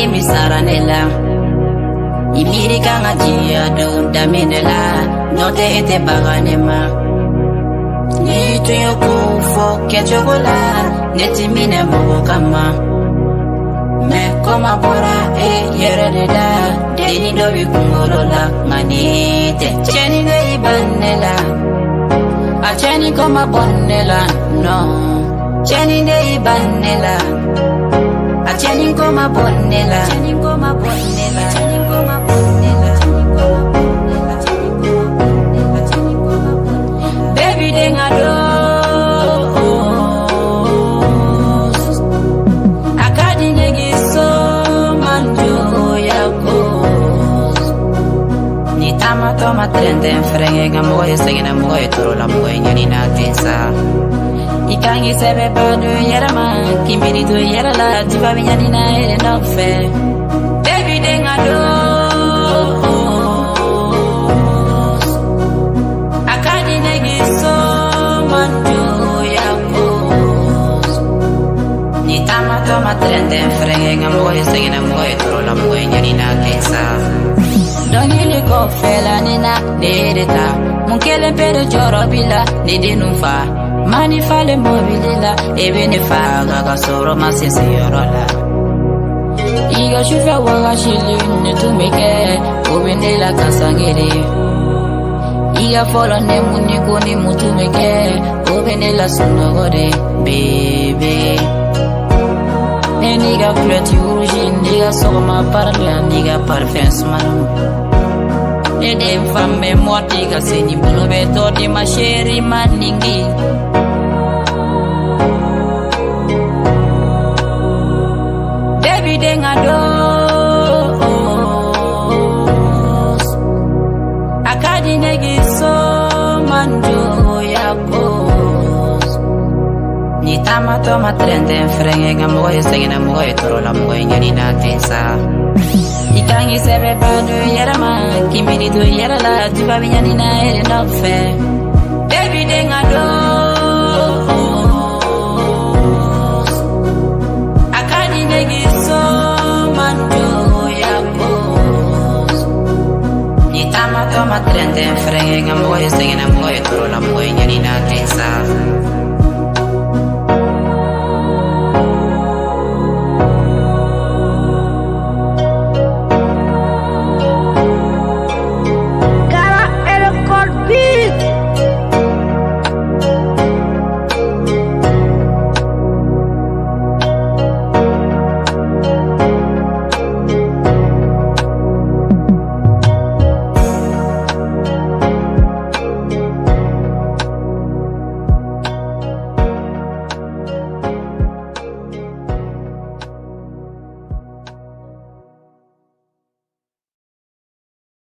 nimisara ne la. I miiri kan ka jiya don daminɛ la, n'o tɛ e tɛ baga ne ma. N'i tun ye ko fɔ kɛcogo la, ne ti minɛ mɔgɔ kama. Mais comme a bɔra e yɛrɛ de da, denni dɔ b'i kunkolo la, nka ni tɛ cɛnni de y'i ban ne la. A cɛnni ko ma bɔ ne la, non. Cɛnni de y'i ban ne la. A cɛnni ko ma bɔ ne la. Cɛnni ko ma bɔ ne la. Cɛnni ko ma bɔ ne la. Cɛnni ko ma bɔ ne la. Cɛnni ko ma bɔ ne la. Cɛnni ko ma bɔ ne la. Baby den ka dos. A ka di ne k'i so manjoya ko. Ni taamatɔ ma tɛrɛntɛn fɛrɛnkɛ nka mɔgɔ ye sɛgɛnna mɔgɔ ye tɔɔrɔ la mɔgɔ ye ɲani na ten sa. I kan k'i sɛbɛ ba don yɛrɛ ma, k'i miiri to yɛrɛ la, tuba bɛ ɲani na e de nɔfɛ. Baby den ka dos. A ka di ne k'i so manjoya ko. Ni taamatɔ ma tɛrɛntɛn fɛrɛnkɛ nka mɔgɔ ye sɛgɛnna mɔgɔ ye tɔɔrɔ la mɔgɔ ye ɲani na ten sa. Dɔnkili kɔfɛla ni na ne de ta, mun kelen pe de jɔrɔ b'i la, ne den fa. Mani falen mobili la, e bɛ ne faga ka sɔrɔ ma se seyɔrɔ la. I ka sufɛ wagasili ne tun bɛ kɛ, o bɛ ne la ka sangere. I ka fɔlɔ ne mun ni ko ni mun tun bɛ kɛ, o bɛ ne la sunɔgɔ de, bébé. Ne n'i ka culotte rouge, n'i ka sɔgɔma parle, n'i ka parfum sumano. Ne den fan bɛ mɔti ka se ni bolo bɛ tɔ di ma chérie maningi. Baby den ka dos. A ka di ne k'i so manjoya ko. Ni taamatɔ ma tɛrɛntɛn fɛrɛnkɛ nka mɔgɔ ye sɛgɛnna mɔgɔ ye tɔɔrɔ la mɔgɔ ye ɲani na ten sa. I kan k'i sɛbɛ ba don yɛrɛ ma, k'i miiri to yɛrɛ la, tuba bɛ ɲani na e de nɔfɛ. Baby den ka dos. A ka di ne k'i so manjoya ko. Ni taamatɔ ma tɛrɛntɛn fɛrɛnkɛ nka mɔgɔ ye sɛgɛnna mɔgɔ ye tɔɔrɔ la mɔgɔ ye ɲani na ten sa.